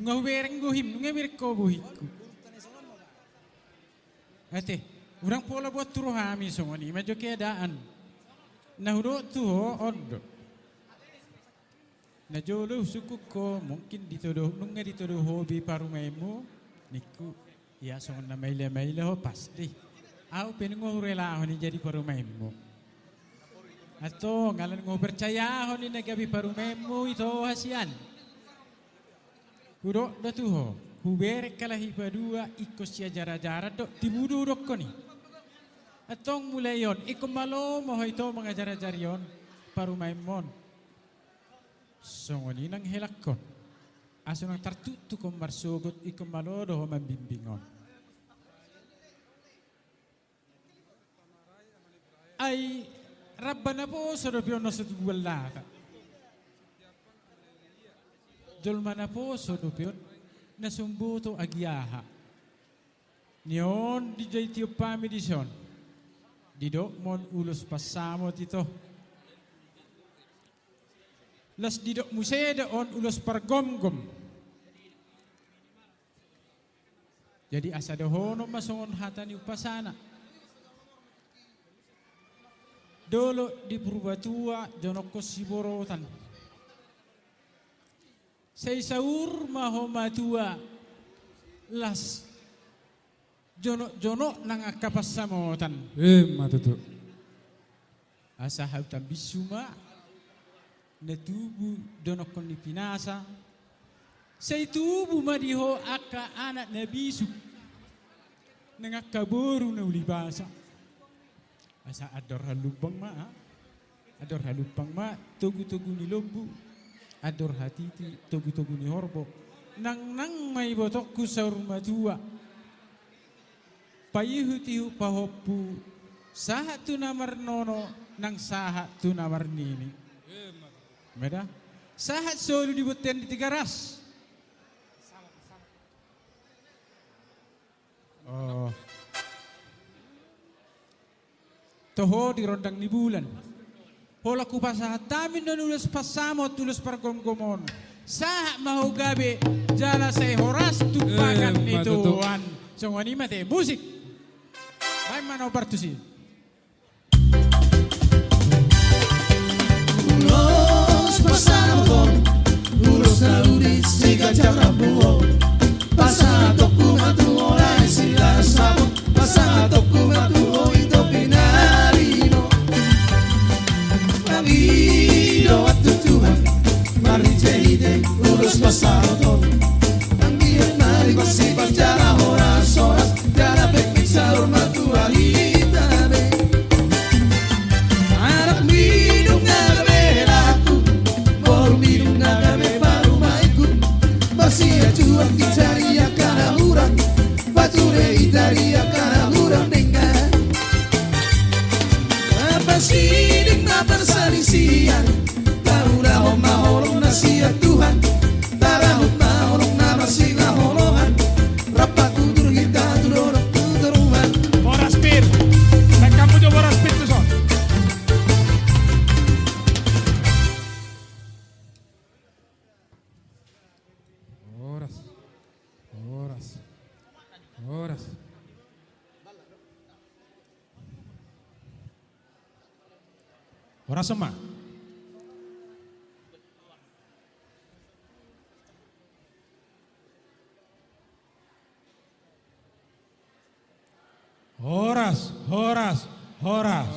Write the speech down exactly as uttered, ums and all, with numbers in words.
Nga hubereng bohim, nga hubereng ho bohingku. Ate, unang pola buat tu rohami songon i ma jo keadaan. Na hudok tu ho on do. Na jolo husungkun ho, mungkin ditodo, nunga ditodo ho be parumaenmu, ningku. Ia songon na maila-maila ho pasti. Au pe nunga hurelahon i jadi parumaenmu. Antong ala nunga hupercayahon i na gabe parumaenmu ito hasian. Hudok do tu ho, hubereng halak i padua ingkon siajarajaran do, tibu do hudokkon i. Antong mulai on, ingkon malo ma ho ito mangajarajari on parumaenmon. Songon i nang helakkon. Asa unang tartuktuk on marsogot, ingkon malo do ho mambimbing on. Ai ramba naposo dope on na so tubu ballata. Jolma naposo dope on na so umboto agia aha. Ni on dijai tiop hami dison. Didok ma on ulos pansamot ito. Laos didok muse do on ulos pargomgom. Jadi asa dohonon ma songon hata ni umpasana. Dolok di Purbatua, jonokkon siborotan. Sai saur ma ho matua, laos jonokjonok nang angka pansamotan. Ima tutu. Asa hau tambinsu ma na tubu donokkon ni pinasa. Sai tubu ma di ho angka anak na bisuk nang angka boru na uli basa. Asa andor halumpang ma, andor halumpang ma togutogu ni lombu, andor hatiti togutogu ni horbo. Nangnang ma ibotongku saur matua. Paihutihut pahompu, sahat tu na marnono nang sahat tu na marnini. Ima da? Sahat solu di bontean ni Tigaras. Oh. Toho di rondang ni bulan. Holan hupasahat hami nuaeng ulos pansamot, ulos pargomgom on. Sahat ma ho gabe jala sai horas tu pagan ni Tuhan. Songon i ma te, musik. Baen ma na hombar tusi. Ulos pansamot on, ulos na uli siganjang rambu on. Pasahatonku ma tu ho lae silas saput. Pasahatonku ma tu ho ito pinaribot. Mangido ma tu Tuhan marhitehite ulos pansamot on. Anggiat ma dipasipat jala horashoras, jala pekpek saur matua hita be. Anak midung na gabe helaku, boru midung na gabe parumaenku. Marsiajuan hita di angka na hurang, pature hita di angka na hurang denggan. Apa siding na parsalisian, taulahon ma holong na sian Tuhan. Tarahut ma holong na marsihaholongan. Rap ma tutur hita tu dolok tu toruan. Horas pir. Baen hamu jo horas pir tu son. Horas. Horas. Horas. Horas ma. Horas, horas, horas.